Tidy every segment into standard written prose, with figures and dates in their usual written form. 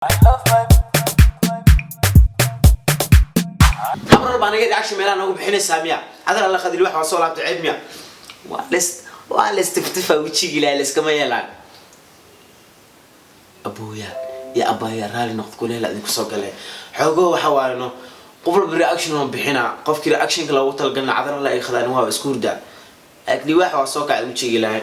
Habrar baa naga reaction meelaha noogu bixinaysaa miya? Cadar alla qadil wax waa soo laabtay, ceeb miya? Waa les, waa les tiftifa wejigi ilaahay layskama yeelaan. Abooya iyo abbaaya, raali noqod, kuleel idinku soo galee. Xoogo waxa waayno qof walba reaction waan bixinaa. Qofkii reactionka loogu talagalna cadar alla ay khadaan waa isku hurdaa. Liwaax waa soo kacay wejiga ilaahay.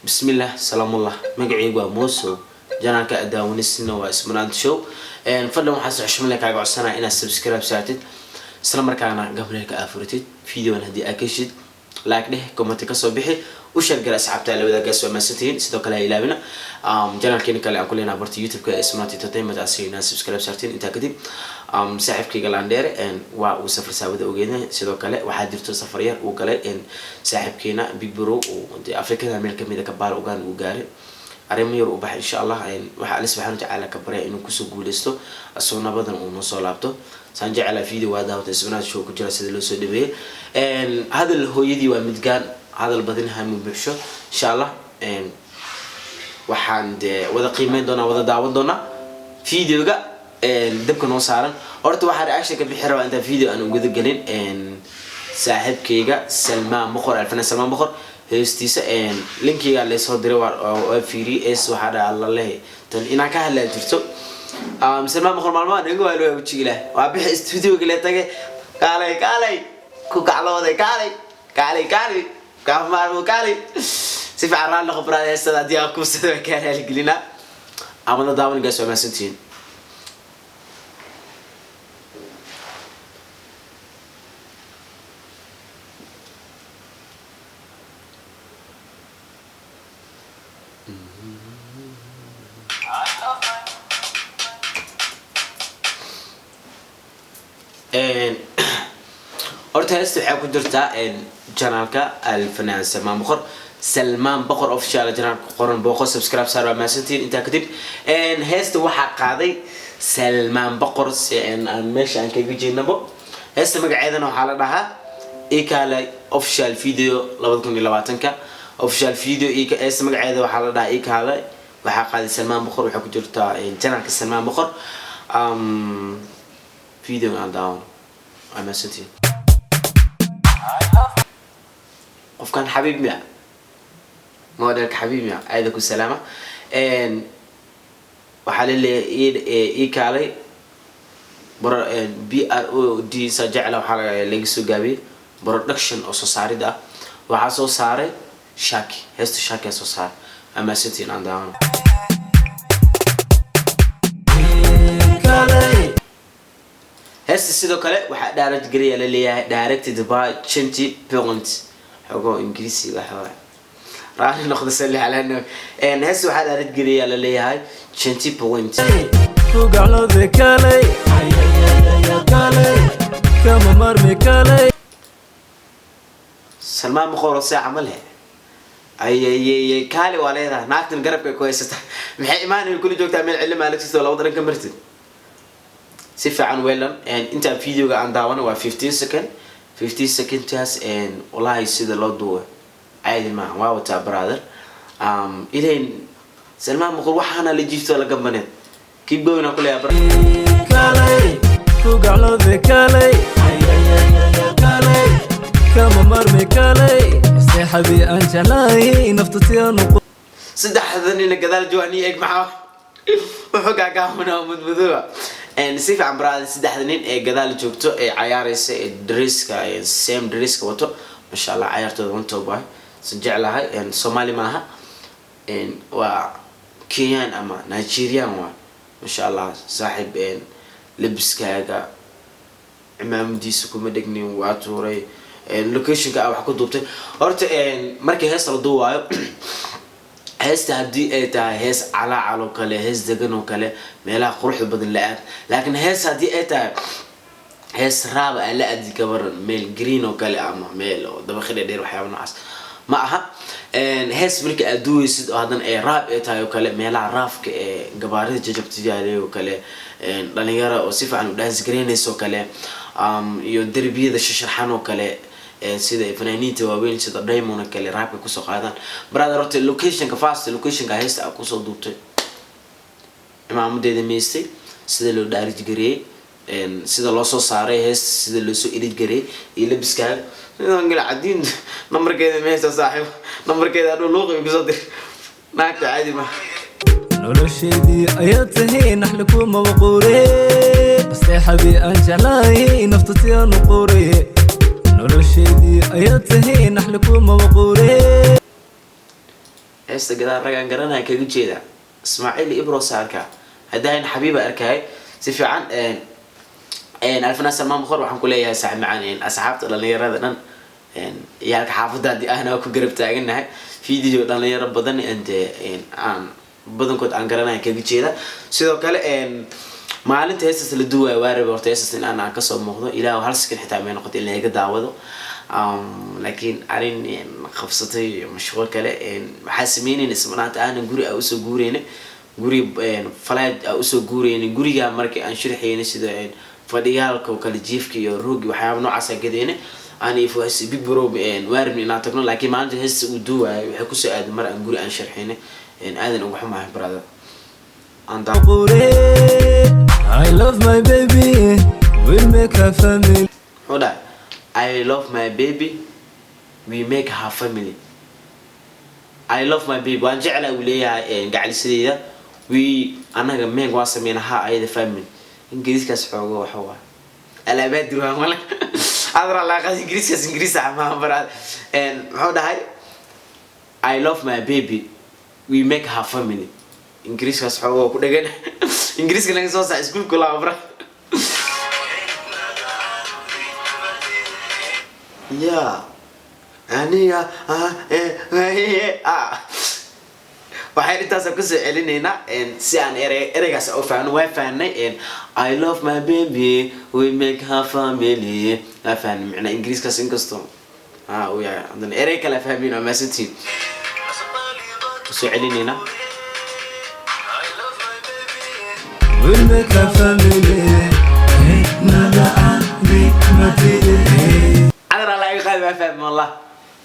Bismillah, salaamullah. Magacaygu waa Mooso, channelka adaawanisna waa Ismanaant Show. Fadlan waxaa si xushmad leh kaaga codsanaya inaad subscribe saartid, isla markaana gambaleelka aa furitid. Videoan haddii aa ka heshid, like dheh, comment kasoo bixi, u share gara asxaabta la wadaagaas. Waa mahadsantihiin. Sidoo kale ha ilaawina channelkeena kale aan ku leenahay barta YouTube-ka ee Smart Entertainment, asigana subscribe saartiin. Intaa kadib, saaxiibkayga Landheere waa uu safar saawada ogeeda. Sidoo kale waxaa jirto safar yar uu galay saaxiibkeena Big Bro, uu dee Afrikada meel kamid a kabaal ugaan uu gaaray, arrimo yar u baxay. Insha Allah waxaa Alle subxana watacaala ka barya inuu kusoo guuleysto, asoo nabadan uu noo soo laabto. Saan jeclaa video waa daawata Isbanaad Show ku jira sida loo soo dhaweeyey. Hadal hooyadii waa midgaan, hadal badin hamu buuxsho. Insha Allah waxaan dee wada qiimeyn doonaa, wada daawan doonaa videoga dabka noo saaran. Horta waxaa reaction ka bixi rabaa intaan video aan uguda gelin saaxiibkayga Salmaan Boqor, Alfana Salmaan Boqor heestiisa. Linkiga laysoo diray waa fiiriyey. Es waxaa dhaha alla leh tan inaan ka hadlaa jirto. Salmaan Boqor maalmaha naga waalo waa wejiga ilaah waa bixi studioga le tage. Kaalay, kaalay, ku gaclooday, kaalay, kaalay, kaalay, kaamaarmo, kaalay. Si fiican raalli qobraad. Heestada haddii aan kuusada waa kaa raaligelinaa. Amada daawanagaas, waa mahadsantihiin. Horta heesta waxay ku jirtaa channelka Alfanaan Salmaan Boqor, Salmaan Boqor Official channelka qoran. Booqo, subscribe saar. Waa mahadsantihiin. Intaa kadib, heesta waxaa qaaday Salmaan Boqor, si aan meesha aan kaga jeednabo. Heesta magaceedana waxaa la dhahaa Ikale official video 2020-ka official video. Heesta magaceeda waxaa la dhahaa Ikale, waxaa qaaday Salmaan Boqor, waxay ku jirtaa channelka Salmaan Boqor. Video aan daawan. Waa mahadsantihiin. Qofkan xabiib miya? Modelka xabiib miya? Aada ku salaama. Waxaa laleeyahay ii kaalay BROD sa jecla, waxaa laga soo gaabiyey production oo soo saarid ah. Waxaa soo saaray Shaki, heesta Shaki soo saaray. Waa mahadsantihiin, aan daawano. Heesta sidoo kale waxaa direct geliya la leeyahay, directed by Chenty Point. Xogo Ingiriisi waxa waay, raali noqda. Salli calaa nabi. Heesta waxaa direct geliya la leeyahay Chenty Point. Ku gaclooday, kalay, kalay, kama marmi, kalay. Salmaan Boqor saaca ma leh. Ayayay, kaali waa leedahay. Naagtan garabka ku haysata maxay imaanay kula joogtaa meel cilli maaligtiisa laba daran ka martid. Si fiican weelan. Intaan videoga aan daawano waa 15 second, 15 secondtaas wallahi sida loo duubo caadi maaha. Waa wataa brother ilayn Salmaan Boqor, waxaana la jiifto la gambaneed. Keep going aan kuleeyahay. Kalay, ku gaclooday, kalay, kalay, kama marmi, kalay, seexadii aan jeclahay naftatiyaanu. Saddexda nina gadaal jooga eg maxaa wuxuu gaagaabanaa mudmadooba. Si fiican brother. Saddexda nin ee gadaal joogto ee cayaaraysa ee dresska, same dresska wato, masha Allah, cayaartooda one top waay, san jeclahay. Soomaali maaha, waa Kenyan ama Nigerian waa. Masha Allah saaxiib, labiskaaga cimaamadiisa kuma dhegnin, waa tuuray. Locationka ah wax ku duubtay. Horta markii heesta la duuwaayo, heesta haddii ay tahay hees calaacal oo kale, hees degan oo kale, meelaha quruxda badan la aad. Laakiin hees haddii ay tahay hees raaba aan la aadi kabaran meel green oo kale ama meel oo dabaqi dheer, waxyaaba noocaas ma aha. Hees marka aad duweysid oo haddana ay raab ay tahay oo kale, meelaha raafka ee gabaarida jajabta oo kale, dhalinyara oo si fiican u dance garaynaysa oo kale, iyo derbiyada shasharxan oo kale, sida fanaaniinta waaweyn sida Diamond oo kale raabka kusoo qaadaan. Brother, horta locationka, fast locationka heesta aad kusoo duubtay. Cimaamadeeda meystay, sida loo dhaarij gareeyey, sida loo soo saaray heesta, sida loo soo edit gareeyey iyo labiskaaga. Sidoo kale Cadiin nambarkeeda meysta, saaxiib, nambarkeeda adhuu luuqa igu soo dir. Naagta caadi ma. Nolosheedii ayaa tahay, naxli kuma waquure. Nasteexadii aan jeclaayay, nafta si aan u quure. Nolosheedii ayaa tahay, naxli kuma waquure. Heesta gadaal ragaan garanaya kaga jeeda, Ismaaciil Ibro saarka haddaahin Xabiiba arkay si fiican. Alfanaan Salmaan Boqor, waxaan ku leeyahay, saaxiib macaan, asxaabta dhalinyarada dhan, ciyaalka xaafadda haddii ahna waa ku garab taagannahay. Video dhalinyaro badan ente aan badankood aan garanaya kaga jeeda. Sidoo kale maalinta heestaas la duwaayo waa rabay horta heestaas in aan kasoo muuqdo. Ilaah, hal second xitaa may noqoto in laga daawado, laakiin arrin qabsatay iyo mashquul kale waxaa sameynayna ismanaanta aanan guri a usoo guureyna, guri falaad a usoo guureyna. Guriga markii aan shirxayna, sida fadhiyaalka oo kale, jiifka iyo roogi, waxyaaba noocaas aan gadeyna aan iyo big bro waa rabni inaan tagno, laakiin maalinta heesta uu duwaayo waxay kusoo aaday mar aan guri aan sharxayna. Aadan uga xumahay, brother. Quure. I love my baby, we'll make a family. Muxuu dhahay? "I love my baby, we make her family." I love my baby, waan jeclaa uu leeyahay gacalisadeyda. We, anaga, make, waan sameyna, ha ayada, family. Ingiriiskaas xoogo waxa waa alaabadir waa male adra laaqad. Ingiriiskaas ingiriis ah maaha, baraad. Muxuu dhahay? "I love my baby, we make her family." Ingiriiskaas xoogo ku dhegan. Ingiriiska naga soo sax iskuulka laa, bra. Ya aniga waxaan intaas kusoo celinaynaa si aan ereygaas u fahno. Waa fahnay. "I love my baby, we make her family." Waa fahnay macnaa ingiriiskaas, inkastoo ha uu yahay haddana erey kale fahmin. Waa maasantiin, kusoo celinaynaa. We'll make a family. Nada Cadar alla iga qaadi, waa fahmi wallah.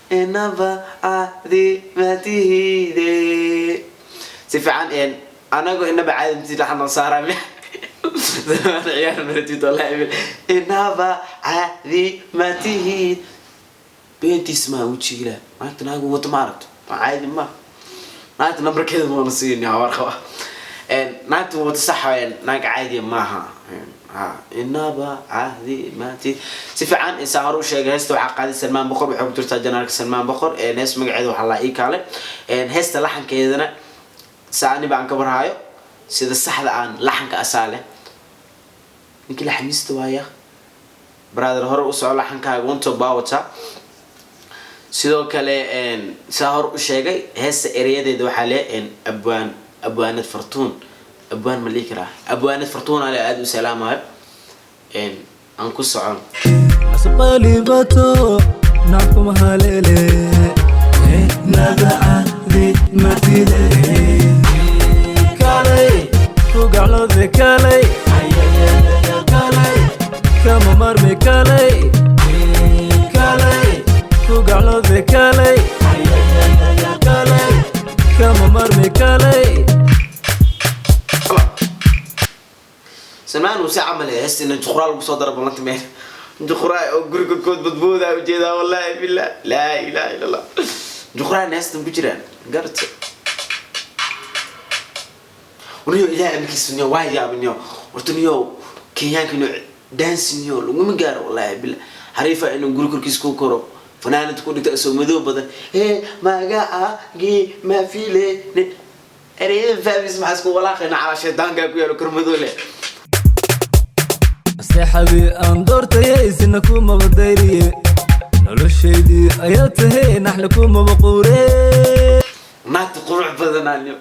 Inaba caadi matihide. Si fiican anagu inaba caadi matihid, waxaa noo saaraa ciyaar maratid wallahi. Inaba caadi matihid, beentiis maa wejigiila. Maanta naagu wato ma aragto, waa caadi ma. Naagta nambarkeeda maana siin war qaba. Naagta wato sax, naag caadiya maaha. Ha, inaba caadi maati. Si fiican isaa hore u sheegay, heesta waxaa qaaday Salmaan Boqor, waxay ku jirtaa channelka Salmaan Boqor. Hees magaceeda waxaa laa ii kaale. Heesta laxankeedana saani baan ka warhaayo, sida saxda aan laxanka asaa leh ninkii laxamiista waaya. Brother, hore u soco, laxankaaga one top baa wataa. Sidoo kale saa hore u sheegay, heesta ereyadeeda waxaa leh abwaan, abwaanad Fartuun. Abwaan ma dhihi karaa? Abwaanad Fartuun ale aada u salaamayo. Aan ku socon. Asqalibato nackum halele nada caadi matide kalay ku gaclode kalay kama marmi kalay kalay ku gaclode kalay kama marmi kalay. Salmaan uu si camal heesta in juqraa lagu soo daro ballanta meel juqraa oo guri korkood badboodaa ujeedaa. Wallahi billah, laa ilaha illa Allah, juqraan heestan ku jiraan garta. Niyo, ilahay amarkiisa, niyo, waa yaaba niyo. Horta niyo, Kenyaanka niyo dance niyo laguma gaaro, wallahi billah. Xariifa inuu guri korkiis ku koro, fanaanad ku dhigto, isoo madow badan hee magacaagii ma file ereyada fahmis. Maxaa isku walaaqayna? Calaa shaydaankaa ku yaalo kor madow leh. Naseexadii aan doortayay isna kumaba dayriye. Noloshaydii ayaa tahay, naxli kumaba quure. Naagta qurux badanaa niyo,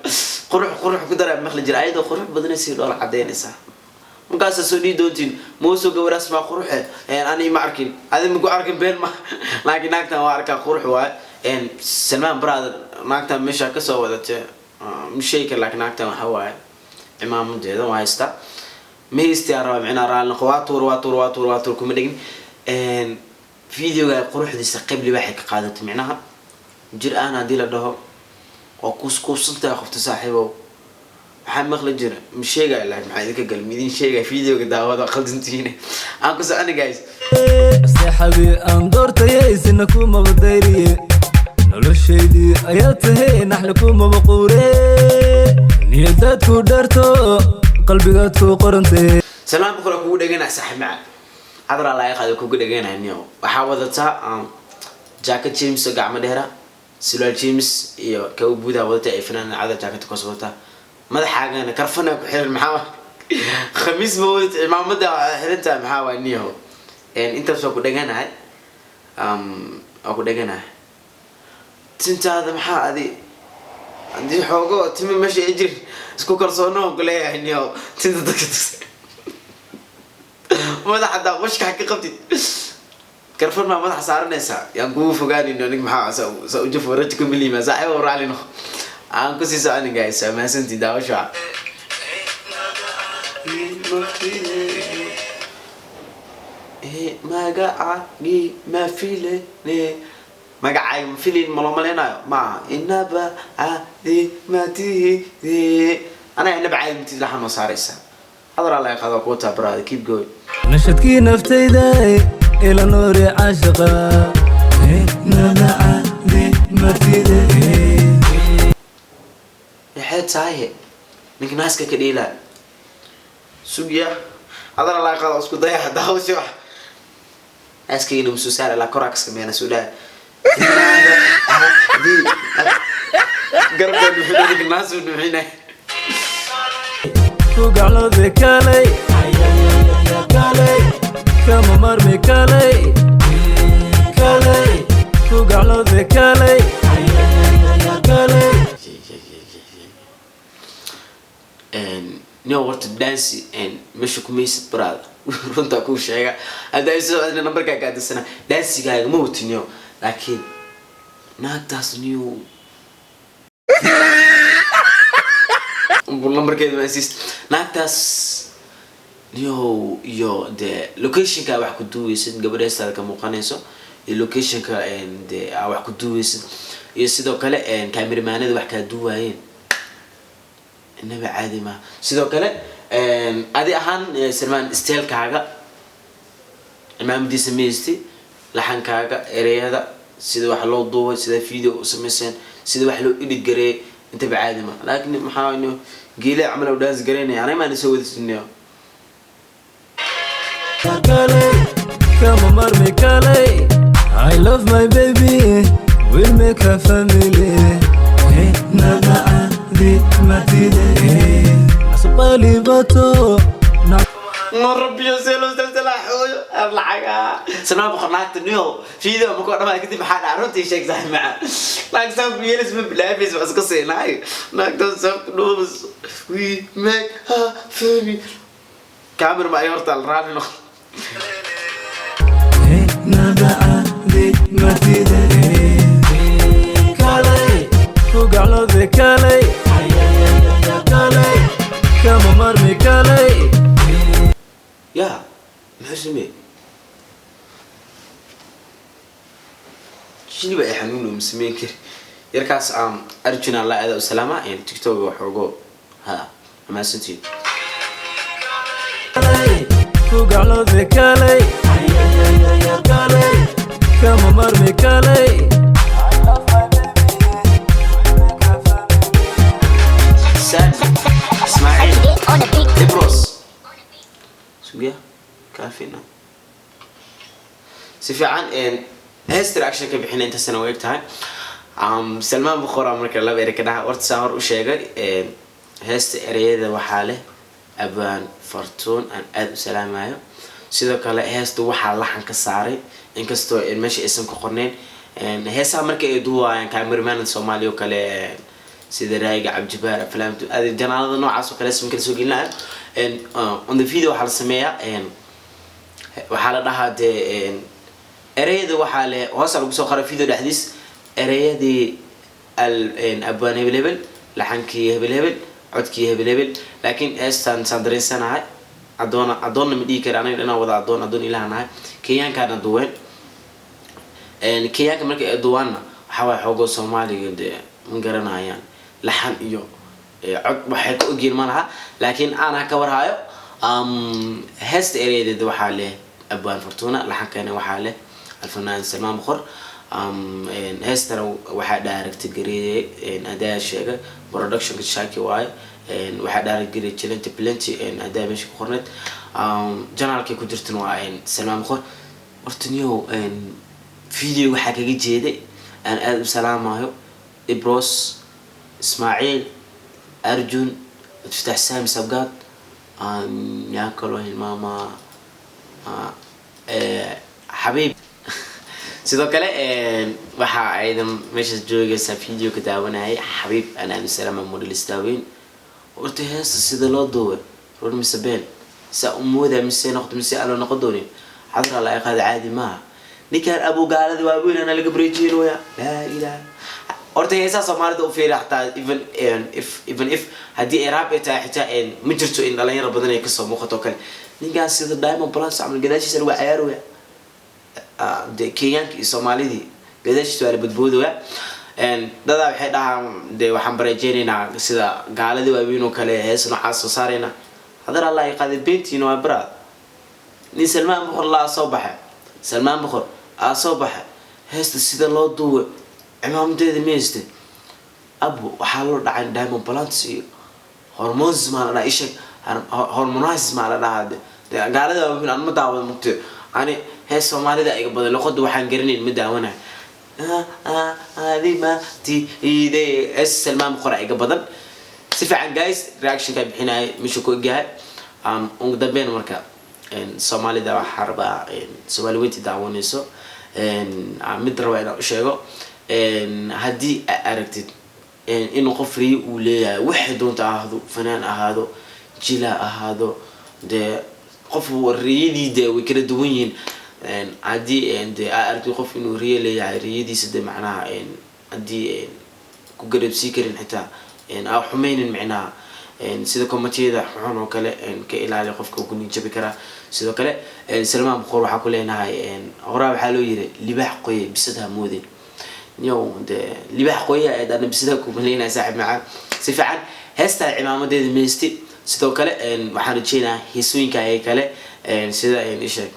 qurux qurux ku daraa maqli jira. Ayadoo qurux badana sii dhoola cadaynaysaa. Markaasaa soo dhihi doontiin muuso gabadhaas maa quruxe. Ani ma arkin, adi maku arkin, been ma, laakiin naagtan waa arkaa, qurux waaye. Salmaan brother, naagtan meesha kasoo wadatay ma sheegi kara, laakiin naagtan waxa waaye cimaamadeeda waa haystaa. Ma haystaa rabaa micnaa raalli noqo. Waa tuur, waa tuur, waa tuur, waa tuur, kuma dhegin. Videoga quruxdiisa qibli waxay ka qaadatay micnaha jir aan haddii la dhaho waa kuuskuubsantahay qofta saaxiibow. Maxaa maqli jira? Ma sheegaya, laakiin maxaa idinka gal? Midin sheegaya videoga daawada, qaldantiine. Aan ku soconi, guys. Nasteexadii aan doortayay sina kumaba dayriye. Noloshaydii ayaa tahay, naxli kumaba quure. Niyadaad ku dheerto, qalbigaad ku qorantay. Salmaan Boqor kugu dhegana, saaxiib maca cadar laga qaado, kugu dhegana niyo. Waxaa wadataa jacket jeans oo gacmo dheera, surwaal jeans iyo kabo buudaa wadata ay fanaan cadar jacket koos wadataa. Madaxaagana karfana ku xiran. Maxaa khamiis ma wadata? Cimaamada xirantahay, maxaa waa niyo? Intaas waa ku dheganahay, waa ku dheganahay. Tintaada maxaa adi haddii xoogo timi meesha ay jirin, isku kalsoono ku leeyahay niyo. Tinta dadka madax haddaa washka ka qabtid, karfan maa madaxa saaranaysaa? Yaan kugu fogaanayno nig. Maxaa sa ujafo rajo kamilima, saaxiib raalino. Aan kusii soconin, guys. Waa mahadsantii daawasho. Magacagi ma filene, magacaaga ma filin, ma loo malaynayo maaha. Inaba caadi matihide, anaga inaba caadi matihid. Laxan noo saaraysaa, hadal laga qaado kuwa taabaraada. Keep going. Nashadkii naftayda, ila nuuri caashaqa. Inaba caadi matide. Maxay tahay ninka naaska ka dhiilaa? Sugya, hadal laga qaado, isku daya daawasho. Naaskayna masoo saar ilaa koraa ka sameeyana soo dhaha garabka nuuxinay, ninka naasuu nuuxinay. Ku gaclooda kalay, kalay, kama marmi kalay, kalay, ku gaclooda kalay, kalay. Nin horta dance meesha kumaysid, brother. Runtaa kuu sheega, hadda ay soo codina nambarkaa kaadisana dansigaaga ma watiniyo, laakiin naagtaas niyo lambarkeeda ma siis. Naagtaas niyo iyo dee locationka wax ku duuweysid, gabadha heestaada ka muuqanayso iyo locationka dee aa wax ku duuweysid, iyo sidoo kale cameramanada wax kaa duuwaayeen, inaba caadi ma. Sidoo kale adi ahaan, Salmaan, stylekaaga, cimaamadiisa maystay, laxankaaga, ereyada, sida wax loo duubay, sida video u samayseen, sida wax loo edit gareeyay, intaba caadi ma. Laakiin maxaa ino geele camal u dance garaynaya? Aniga maana soo wadasinyo. Kalay, kama marmi kalay. I love my baby, we'll make a family. Inaba caadi matide. Asqalibato. Ma rabbiyo, see loo salsalaaxooyo lacaga? Salmaan Boqor, naagta niyo video markuu dhamaad kadib maxaa dhaca? Runtii sheeg, saaxiib maca. Naag saan ku yeelis ma bilaabaysa, waa iska siinaayo. Naagtan saan ku dhuubas, we make a family. Camera ma ay horta raali noqo. Inaba caadi matide. Kalay, ku gaclooda kalay, kalay, kama marmi kalay. Ya muxuu sameeyey? Shiliba ay xanuun uma sameyn kari yarkaas. Arjuna la aada u salaama. TikTok waxoogo ha amaasantiin. Ku gaclooda kalay, kalay, kama marmi kalay. San Ismaaciil Ibros sugya kaafina si fiican heesta reaction ka bixina intaasna way eg tahay. Salmaan Boqora marka laba ere ka dhaha. Horta saa hor u sheegay, heesta ereyada waxaa leh Abaan Fartuun, aan aada u salaamayo. Sidoo kale heesta waxaa laxan ka saaray, inkastoo meesha aysan ku qorneyn, heesaha marka ay duuwaayaan cameraman Soomaaliya oo kale, sida Raayiga Cabdijabaar, aflaamtu aad janaalada noocaas oo kale marka la soo gelinayo, on the video waxaa la sameeyaa, waxaa la dhahaa dee ereyada waxaa le hoosa lagu soo qoray video dhexdiis ereyadii al abwaan hebel hebel, laxankii hebel hebel, codkii hebel hebel. Laakiin heestan saan dareensanahay, adoona adoonna ma dhihi kara, anaga dhanaa wada adoon, adoon ilaha nahay. Kenyaankaana duween. Kenyaanka marka ay duwaanna waxaa waay xoogoo Soomaaliga dee ma garanayaan laxan iyo Cod waxay ka ogyihiin ma laha, laakiin aanaa ka warhayo. Heesta ereyadeeda waxaa leh Abwaan Fortuna, laxankana waxaa leh Alfanaan Salmaan Boqor. Heestana waxaa direct gareeyay, adaa sheegay, productionka Shaki waaye. Waxaa direct gareeyay Challenge Plenty, adaa meesha ku qorneyd. Channelkay ku jirtana waa Salmaan Boqor. Horta niyow, video waxaa kaga jeeday aan aada u salaamayo Ibros, Ismaaciil, Arjun, Abdifatax, Sami Sabgaad, yaa kaloo hilmaamaa, Xabiib. Sidoo kale waxaa aydan meeshaas joogaysaa video ka daawanayay Xabiib, aan aada u salaama, modelista weyn. Horta heesta sida loo duubay, run mise been? Saa umoodaa mise noqdo mise aan la noqon doonin? Cadra la qaada, caadi maaha. Ninkaan abugaalada waaweyn ana laga bareejinooya, laa ilaha. Horta heesaha Soomaalida u fiiri, xataa even if haddii ay rap ay tahay xitaa, ma jirto in dhalinyaro badan ay kasoo muuqato oo kale. Ninkaan sida Diamond Platnumz camal gadaashiisa lagu cayaarooya. De Kenyaanka iyo Soomaalidii gadaashiisa waa la badboodooya. Dadaa waxay dhahaan, de waxaan bareejeynaynaa sida gaaladii waaweyn oo kale, hees noocaas soo saarayna. Hadar Allah ay qaaday, beentiina waa baraad. Nin Salmaan Boqor laa soo baxay, Salmaan Boqor aa soo baxay. Heesta sida loo duubay, cimaamadeeda ma hayste abu, waxaa loo dhacay Diamond Platnumz iyo hormones maa la dhahaa, isheg, hormonize maa la dhahaa. De gaalada waaweyn aan ma daawado mugte ani. Hees Soomaalida iga badan, luqada waxaan garanayn ma daawanayo. Adima ti ide, hees Salmaan Boqor iga badan. Si fiican guys, reactionka bixinaya meesha ku egyahay. Ugu dambeyn marka, Soomaalida waxaa rabaa, Soomaali weynti daawanayso, mid rabaa inaan u sheego: haddii aad aragtid inuu qof riyo uu leeyahay, waxay doonta ahaado, fanaan ahaado, jila ahaado, dee qof riyadii dee way kala duwan yihiin. Haddii dee aad aragtid qof inuu riyo leeyahay, riyadiisa de macnaha haddii ku garabsii karin, xitaa aa xumeynin, micnaha sida commentiyada xun oo kale ka ilaali, qofka ku nijabi karaa. Sidoo kale Salmaan Boqor waxaa ku leenahay, horaa waxaa loo yiri libaax qoye bisadaha moodin. Yow, dee libaax qoya ee dana bisadaha kumaleynahay. Saaxib macaan, si fiican heestaa cimaamadeeda meysti. Sidoo kale waxaan rajeynayaa heesooyinka ay kale, sida isheeg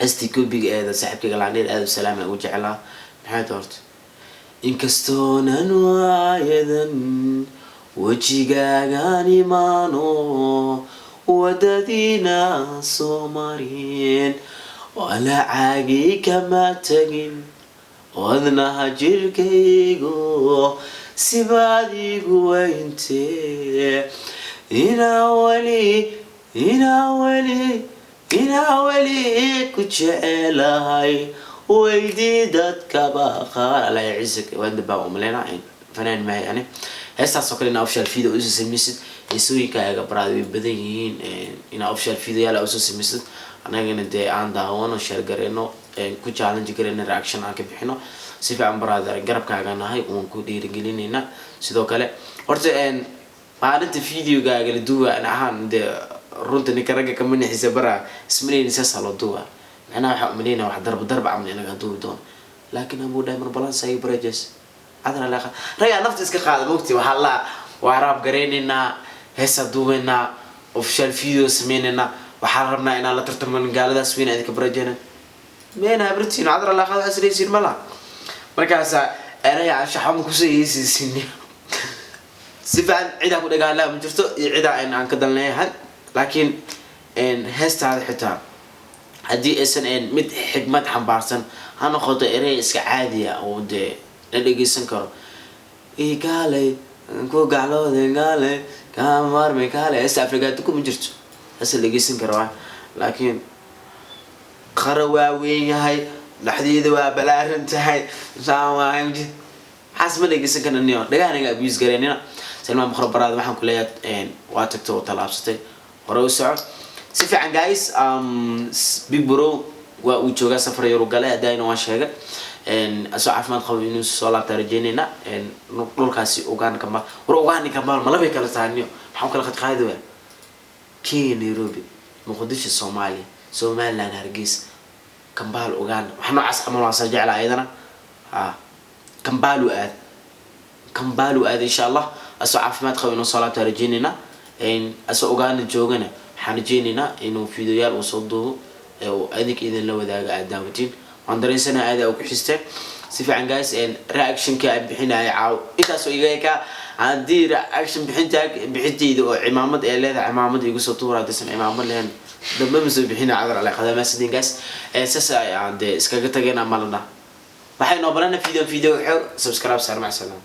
heestii koobiga eeda saaxiibkayga laandheer aada u salaama ugu jecelaa. Maxay doorta? Inkastoonan waayadan wejigaagaan imaano, wadadiina soo marin, walacaagii kama tagin, wadnaha jirkaygu sibaad igu weyntee, inaa weli, inaa weli, inaa weli ku jecelahay weydii dadkaba qaar. Allah ya ciise, waan dambaa umaleynaa, fanaan maahay ani. Heestaas oo kale inaa official video usoo samaysid. Heesooyinkaaga baraad way badan yihiin, inaa official video yaala usoo samaysid, anagana dee aan daawano, share gareyno, ku challenge gareyno, reaction aan ka bixino. Si fiican baraad, garabkaaga nahay, waan ku dhiirigelinaynaa. Sidoo kale horta maalinta videogaaga la duuba ahaan, dee runta ninka ragga kama nixisa bara, ismaleyni saasaa loo duuba. Macnaha waxaa umaleynaya wax darba darba camal inaga duubi doono, laakiin abu Diamond Platnumz ay barajes cadra leeqa ragaa nafta iska qaada mogti. Waxaa la waa rap gareynaynaa, heesaa duubaynaa, official video sameynaynaa. Waxaan rabnaa inaan la tartaman gaaladaas weyn idinka barajeyna meena habartiin cadra leeqa. Waxaa isleeysiin ma laha, markaasaa eraya anshaxama kusoo heesaysin. Si fiican, cidaa ku dhagaalaa ma jirto iyo cidaa aan ka dan leeyahay, laakiin heestaada xitaa haddii aysan mid xigmad xambaarsan ha noqoto, erey iska caadiya oo dee la dhegeysan karo. Kaalay ku gacloode, kaalay kamarmi, kaalay, heesta Afrikaata kuma jirto, heesta la dhegeysan karo waa. Laakiin qara waa weyn yahay, dhexdeeda waa balaaran tahay, maxaas ma dhegeysan karna niyo, dhagahanaga abuse gareynina. Salmaan Boqor baraad, waxaan ku leeyahay waa tagto oo tallaabsatay, hore u soco. Si fiican guys, Big Bro waa uu joogaa, safar yaru galay, hadayna waan sheegay, asoo caafimaad qabo inuu soo laabtaa rajeynayna. Dhulkaasi Uganda kamba war, Uganda kambal malabay kala tahay niyo, maxaa u kala qadqaadi waa? Kenya Nairobi, Muqdisho Soomaaliya, Somaliland Hargeysa, Kambaal Uganda, wax noocaas camal waan soo jeclaa ayadana. Ha, Kambaalu aad, Kambaalu aad, insha Allah. Asoo caafimaad qaba inuu soo laabtaa rajeynaynaa. Asoo ogaana joogana waxaan rajeynaynaa inuu videoyaal uu soo duubo ee uu adinka idinla wadaaga, aad daawatiin. Waan dareensanaha aad aa ku xisteen. Si fiican guys, reactionka aan bixinaya caaw intaasoo iga ekaa. Haddii reaction bixinta bixintayda oo cimaamad ee leedahay, cimaamad igu soo tuura. Haddaysan cimaamad lahayn, dambe ma soo bixina. Cadar ale qadamaasidin guys. Saas ayaan dee iskaga tagena malana. Waxay noo barana video video xoog. Subscribe saar. Mac salaam.